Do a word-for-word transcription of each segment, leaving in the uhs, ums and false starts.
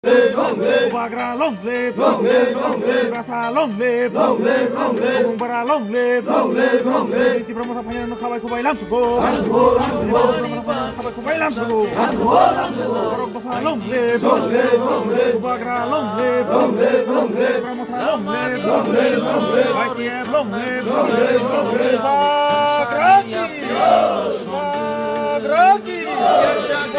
Bubagra long live. Tiprasa long live. Bubagra long live. Tipra Motha phainai no khabai khubai lam sugo. Khabai khubai lam sugo. Borok dopha long live. Bubagra long live. Tipra Motha long live. Y T F long live. Bubagra ki. Bubagra ki. Bubagra ki.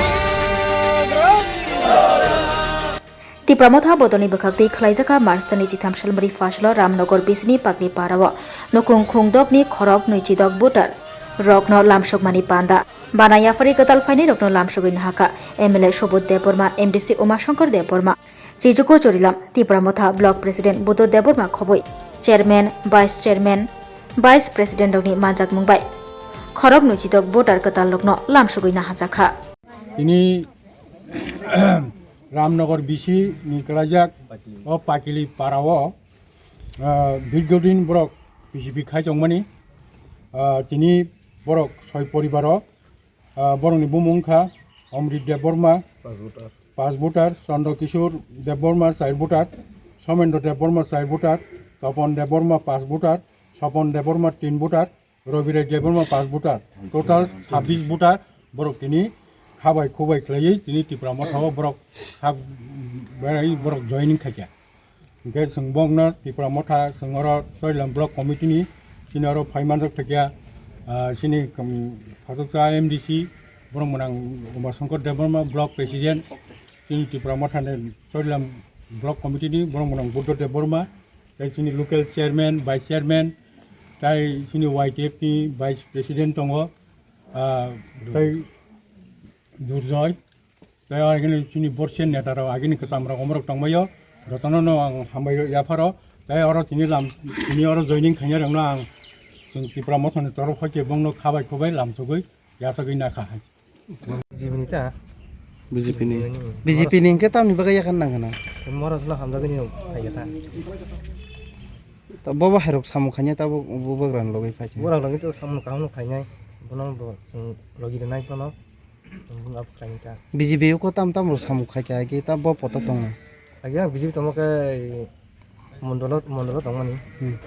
Tipra Motha bodolni bwkhaktwi khwlaijakha March talni chitham salmari phasalo Ramnagar bisini Pakli parao nukung khungdokni khorok nwichidok voter rokno lamsukmani panda. Bana yaphari kwtal phainairokno lamsugwi nahakha M L A Subodh Debbarma, M D C Umashankar Debbarma, Chijuku Chorilam, Tipra Motha Block President Buddha Debbarma Khoboi, Chairman, Vice Chairman, Vice President rokni manjakmung bai khorok nwichidok voter kwtal rokno lamsugwi nahajakha. Tini Ramnagar B C ni kwlaijak o Pakili parao, ah, dirghodin borok P C P khai tongmani, ah, tini borok soi poribaro, ah, borokni bumung wngkha Omrit Debbarma, pas voter, Chandra Kishore Debbarma, char voter, Somendra Debbarma, char voter, Topon Debbarma, pas voter, Sopon Debbarma, tin voter, Robi Rai Debbarma pas voter, total sabbish voter borok tini khabai khubai khlaiwi tini Tipra Motha o borok sab berai borok joining khaikha. Hwnkhe chwng bokno Tipra Motha chwng oro Chorilam Block Committee ni chini oro phai manjak khaikha, ah, chini, um, khachuksa M D C borok mwnang Umashankar Debbarma Block President, chini Tipra Motha ni Chorilam Block Committee ni borok mwnang Buddha Debbarma, tei chini local chairman, vice chairman, tei chini Y T F ni vice president tongo, ah, tei Durjoy, tei agini chini borsen neta rok agini kwcham rok omorok tongbaio, jotono no ang hambai yapharo, tei oro chini lam, chini oro joining khainai rokno ang chwng Tipra Motha ni torof hai khe bongno khabai khubai lamsugwi yachagwi nakha hai. B J P ni ta? B J P ni. B J P ni hwnkhe tamni bagwi yakarna nang gana? Morosno hamjagwi ni phai kha ta. Ta bobo hairok samung khainai ta bo, bo bagrani logwi phai kha. Borok logwi to samung kaham no khainai. Bono bo chwng logi rwnai bono. Chwng bono abo khainai ta. B J P o ko tam tam rok samung khai kha, age ta bo poto tongo. Age ang B J P tongo khe, Mondolo, mondolo tongmani. Hmm.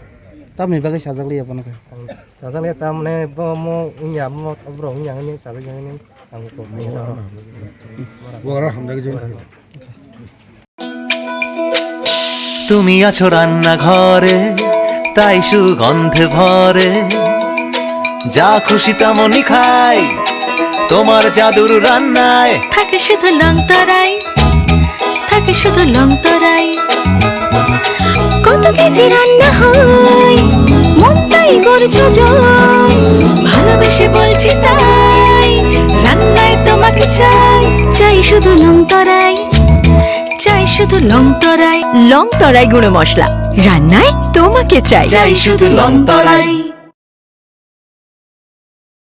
Tamni bagwi sajak liya bono khe? Ang sajak liya tamne bo mo wngya, mo borok wngya hwnwi sajak ya hwnwi ang kok. Bo aro hamjak jeng khe. তুমি আছো রান্নাঘরে, তাই সুগন্ধে ভরে। যা খুশি তেমনই খাই, তোমার জাদুর রান্নায়। থাকে শুধু লং তরাই, থাকে শুধু লং তরাই। কত কেজি রান্না হয়, মনটাই করছো জয়। ভালোবেসে বলছি তাই, রান্নায় তোমাকে চাই। চাই শুধু লং তরাই, চাই শুধু লং তরাই। লং তরাই গুঁড়ো মশলা, রান্নায় তোমাকে চাই। চাই শুধু লং তরাই।